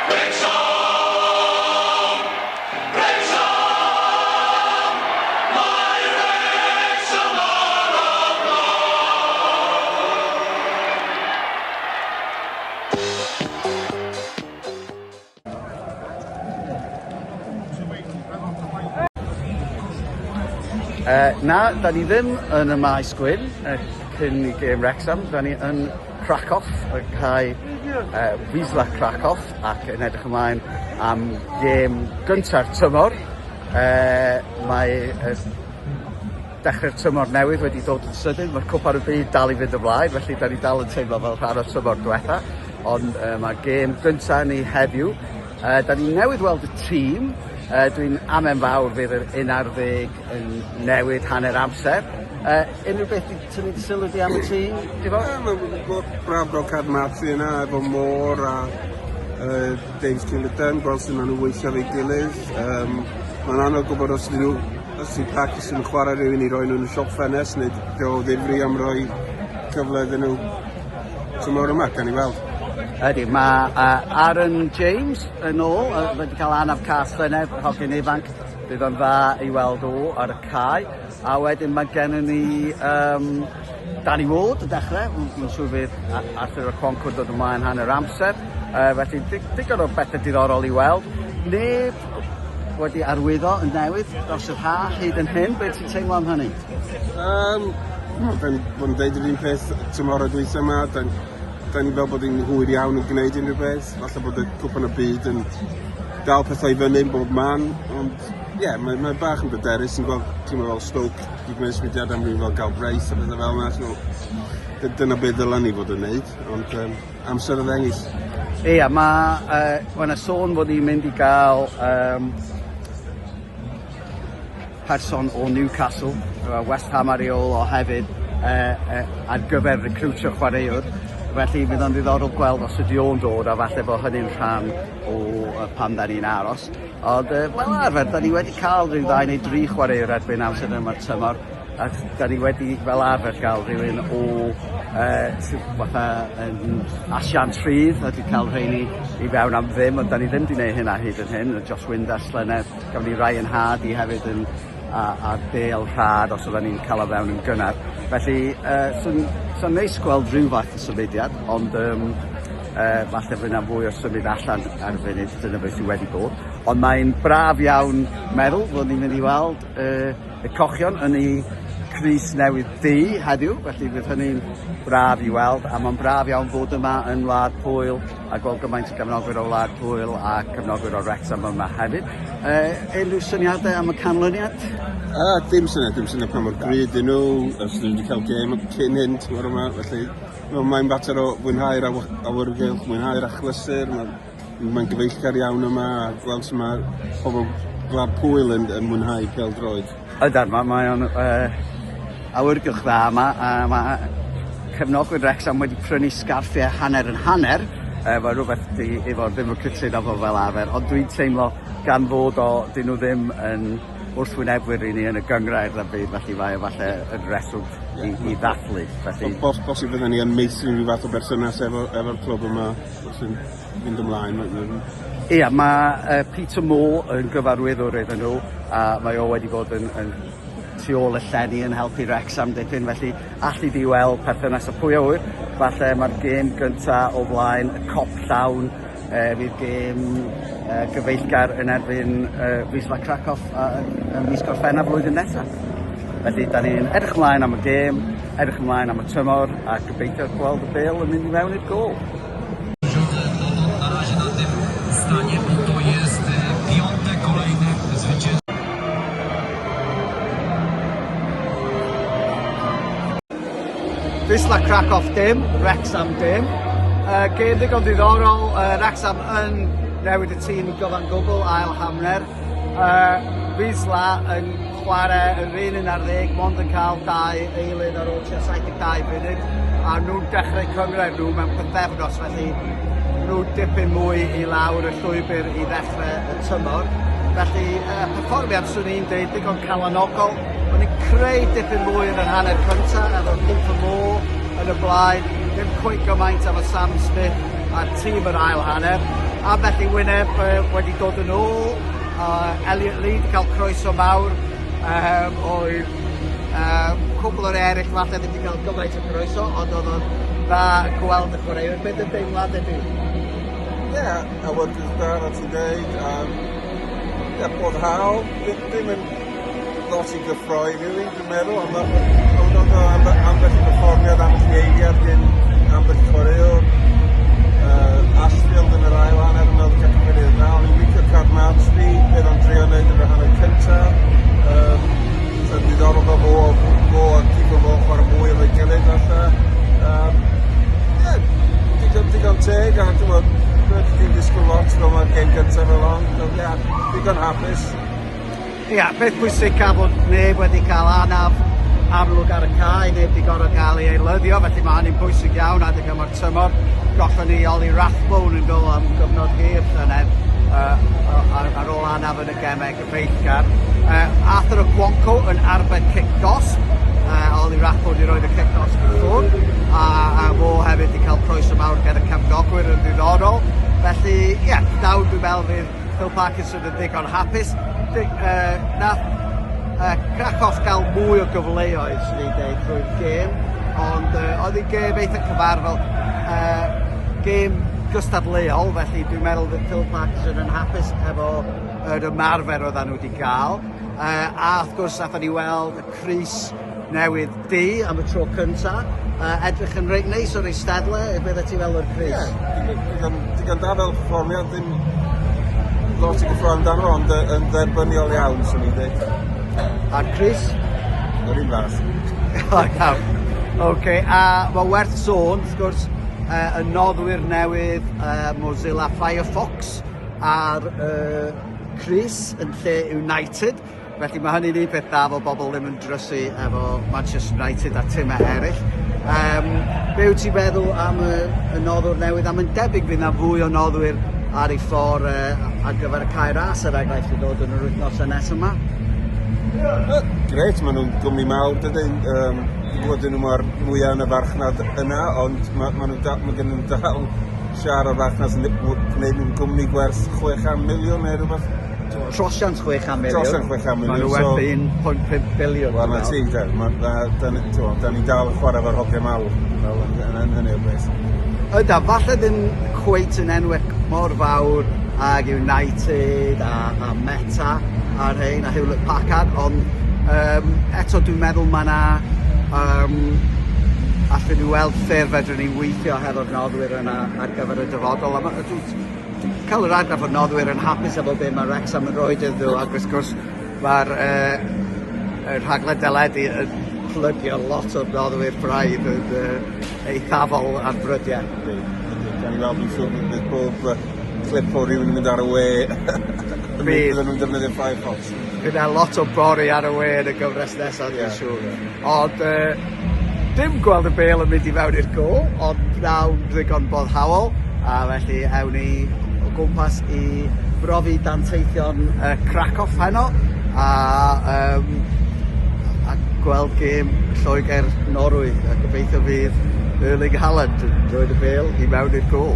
Wrexham! Wrexham! Mae Wrexham ar y Uh, na, da ni ddim yn y maes gwyn uh, cyn i gêm Wrexham. Da ni yn Krakow, y cae uh, Wisla Krakow, ac yn edrych ymlaen am gêm gynta'r tymor. Uh, mae uh, dechrau'r tymor newydd wedi dod yn sydyn. Mae'r Cwpan y Byd dal i fynd ymlaen, felly da ni dal yn teimlo fel rhan o'r tymor diwetha. Ond uh, mae gêm gyntaf ni heddiw. Da ni newydd weld y tîm. Dwi'n amen fawr fydd yr 11 yn newid hanner amser. Unrhyw beth i tynnu dy sylw di am y tîm, Ifor? Ie, mae'n braf gweld Cad Martin yna efo Moore a uh, James Keeler-Dunn, gweld sut maen nhw'n weithio efo'i gilydd. Um, mae'n anodd gwybod os ydyn nhw, os ydy Parkinson yn chwarae rhywun i roi nhw'n y siop ffenest neu dio o ddifri am roi cyfle iddyn nhw tymor yma, gan i weld. Ydy, mae uh, Aaron James yn ôl, uh, wedi cael anaf cas llynedd, hogyn ifanc, bydd o'n dda i weld o ar y cae. A wedyn mae gennym ni um, Danny Ward yn dechrau, mae'n siŵr fydd Arthur Okonkwo dod ymlaen hanner amser. Uh, felly digon o bethau diddorol i weld. Neb wedi arwyddo yn newydd dros yr ha hyd yn hyn, beth ti'n teimlo am hynny? Um, da ni bod yn deud yr un peth tymor y dwytha yma. Da, da ni fel bod hi'n hwyr iawn yn gwneud unrhyw beth. Falle bod y cwpan y byd yn dal pethau i fyny yn bob man, ond ie, yeah, mae, mae bach yn bryderus yn gweld tîm fel Stoke wedi gwneud symudiad am rhywun fel Galbraith a pethau fel yna. So, dyna beth ddylen ni fod yn neud, ond um, amser y ddengys. Ia, mae uh, ma sôn fod ni'n mynd i gael um, person o Newcastle, West Ham ar ei ôl o hefyd, uh, uh, ar gyfer recrwtio chwaraewr. Felly fydd o'n ddiddorol gweld os ydy o'n dod a falle bod hynny'n rhan o uh, pam da ni'n aros. Ond uh, fel arfer, da ni wedi cael rhyw ddau neu dri chwaraewr erbyn amser yma'r tymor, a da ni wedi fel arfer gael rhywun o uh, sydd fatha yn asiant rhydd a wedi cael rheini i fewn am ddim, ond da ni ddim wedi gwneud hynna hyd yn hyn. Josh Windass llynedd, Gafon ni Ryan Hardy hefyd yn a- ar bêl rhad os oedden ni'n cael o fewn yn gynnar. Felly yy so'n so'n neis gweld rhyw fath o symudiad ond yym yy falle fy' 'na fwy o symud allan ar y funud dyna beth sy wedi bod. Ond mae'n braf iawn meddwl fod ni'n mynd i weld yy y cochion yn eu crys newydd du heddiw felly fydd hynny'n braf i weld a ma'n braf iawn fod yma yn Wlad Pwyl a gweld gymaint o gefnogwyr o Wlad Pwyl a cefnogwyr o Wrecsam yma hefyd. Uh, unrhyw syniadau am y canlyniad? Uh, dim syniad, dim syniad pa mor gry dyn nhw, os dyn nhw wedi cael gêm cyn hyn tymor yma, felly no, mae'n fater o fwynhau'r awyrgylch, mwynhau'r achlysur, mae'n mae gyfeillgar iawn yma, a gweld sut mae pobl Gwlad Pwyl yn, yn mwynhau pêl-droed. Ydan, mae, mae o'n uh, awyrgylch dda yma, a mae cefnogwyr Wrecsam wedi prynu sgarffiau hanner yn hanner, uh, mae rhywbeth di Ifor ddim yn cytuno fo fel arfer, ond dwi'n teimlo gan fod o, dyn nhw ddim yn wrthwynebwyr i ni yn y gynghrair na byd, felly mae o falle yn reswm i, i ddathlu. Felly... Bos, bosib fydden ni yn meithrin rhyw fath o berthynas efo, efo'r clwb yma wrth fynd ymlaen. Ia, mae uh, Peter Moore yn gyfarwyddwr iddyn nhw, a mae o wedi bod yn, yn tu ôl y llenni yn helpu Wrecsam dipyn, felly alli di weld perthynas a pwy a ŵyr, falle mae'r gêm gynta o flaen y Kop llawn, e, fydd gêm e, gyfeillgar yn erbyn e, Wisla Krakow ym mis Gorffennaf flwyddyn nesaf. Felly, da ni'n edrych ymlaen am y gêm, edrych ymlaen am y tymor, a gobeithio gweld y bêl yn mynd i mewn i'r gôl. Na razie na tym stanie, bo to jest piąte kolejne zwycięstwo. Wisla Krakow dim, Wrexham dim. Uh, gêm ddigon diddorol, uh, Wrexham yn newid y tîm gyfan gwbl, ail hanner. Uh, Wisla yn chwarae yr un un ar ddeg, mond yn cael dau eilydd ar ôl tua 72 funud, a nhw'n dechrau cynghrair nhw mewn pythefnos, felly nhw dipyn mwy i lawr y llwybr i ddechrau y tymor. Felly, uh, perfformiad swn i'n deud digon calonogol. O'n i'n creu dipyn mwy yn yr hanner cynta efo Cooper Moore yn y blaen, ddim cweit gymaint efo Sam Smith a'r tîm yr ail hanner. Ambell i wyneb wedi dod yn ôl, Elliot Lee wedi cael croeso mawr, oedd cwpl o'r eraill falle ddim wedi cael gymaint o groeso, ond oedd o'n dda gweld y chwaraewyr. Beth dy deimlad ydy? Ie, yeah, awyrgylch da, fel ti'n dweud. Ie, yeah, boddhaol. Ddim yn lot i gyffroi, really, dwi'n meddwl, ond oedd ambell i perfformiad, ambell i eiliad gen ambell i chwaraewr. Ashfield yn yr ail hanner yn meddwl cael cymeriad dda. O'n i'n licio Carnarvon, beth o'n drio wneud yn yr hanner cyntaf. So diddorol fel fo a Kieffer Moore chwarae mwy efo'i gilydd falle. Yeah, digon teg, a dwi'n meddwl, dwi'n disgwyl lot fel mae'r gêm gyntaf fel on. So, yeah, digon hapus. Ia, yeah, peth pwysicaf bod neb wedi cael anaf amlwg ar y cae, neb wedi gorfod cael ei eilyddio, felly mae hynny'n bwysig iawn adeg yma'r tymor. Gollon ni Ollie Rathbone yn dod am gyfnod hir llynedd ar ôl anaf yn y gemau gyfeillgar. Arthur Okonkwo yn arbed cic gosb. Ollie Rathbone wedi rhoi y cic gosb i ffwrdd, a fo hefyd wedi cael croeso mawr gan y cefnogwyr yn ddiddorol. Felly, ie, yeah, nawr dwi'n meddwl fydd Phil Parkinson yn ddigon hapus. Nath Krakow gael mwy o gyfleoedd, sy'n ei dweud, drwy'r gêm, ond oedd hi'n gêm eitha cyfarfol, gêm gystadleuol, felly dwi'n meddwl fydd Phil Parkinson yn hapus efo yr ymarfer oedden nhw wedi gael. A wrth gwrs, nathon ni weld y crys newydd du am y tro cynta. Edrych yn reit neis o'r eisteddle, beth ti'n fel o'r crys? Ie, yeah, digon da fel perfformiad, ddim lot i gyffroi amdano, ond yn dderbyniol iawn, swn i'n dweud. A'r crys? Yr un fath. O, iawn. Oce, a mae werth sôn, wrth gwrs, y noddwyr newydd Mozilla Firefox a'r crys yn lle United. Felly mae hynny'n un peth da fod bobl ddim yn drysu efo Manchester United a timau eraill. Be wyt ti'n meddwl am y noddwr newydd? A mae'n debyg fydd yna fwy o noddwyr ar ei ffordd ar gyfer y Cae Ras er enghraifft i ddod yn yr wythnosau nesaf yma. Grêt, maen nhw'n gwmni mawr, dydyn. Dwi'n gwybod dyn nhw mor mwyaf yn y farchnad yna, ond ma gen nhw'n dal siar o'r farchnad sy'n gwneud nhw'n gwmni gwerth 600 miliwn neu rhywbeth. Trosiant 600 miliwn. Trosiant 600 miliwn. Maen nhw werth 1.5 biliwn. Wel, na ti, da. Da ni dal yn chwarae efo'r hogiau mawr, dwi'n meddwl, yn hynny o beth. Yda, falle ddim cweit yn enwau mor fawr ag United a Meta a rhain a Hewlett Packard, ond eto dwi'n meddwl mae yna allwn ni weld ffyrdd fedrwn ni weithio hefo'r noddwyr yna ar gyfer y dyfodol. A dwi'n cael yr argraff o'r noddwyr yn hapus efo be mae Wrexham yn rhoi iddyn nhw, ac wrth gwrs mae'r rhaglen deledu yn plygio lot o'r noddwyr braidd yn eithafol ar brydiau. Yndi, yndi. Gawn ni weld, dwi'n siŵr bydd bob clip o rhywun yn mynd ar y we. Bydd. Bydden nhw'n defnyddio Firefox. Bydd 'na lot o bori ar y we yn y gyfres nesaf, dwi'n siŵr. Ond dim gweld y bêl yn mynd i fewn i'r gôl, ond pnawn ddigon boddhaol, a felly ewn ni o gwmpas i brofi danteithion Krakow heno, a gweld gêm Lloegr Norwy, a gobeithio fydd Erling Haaland yn rhoi y bêl i mewn i'r gôl.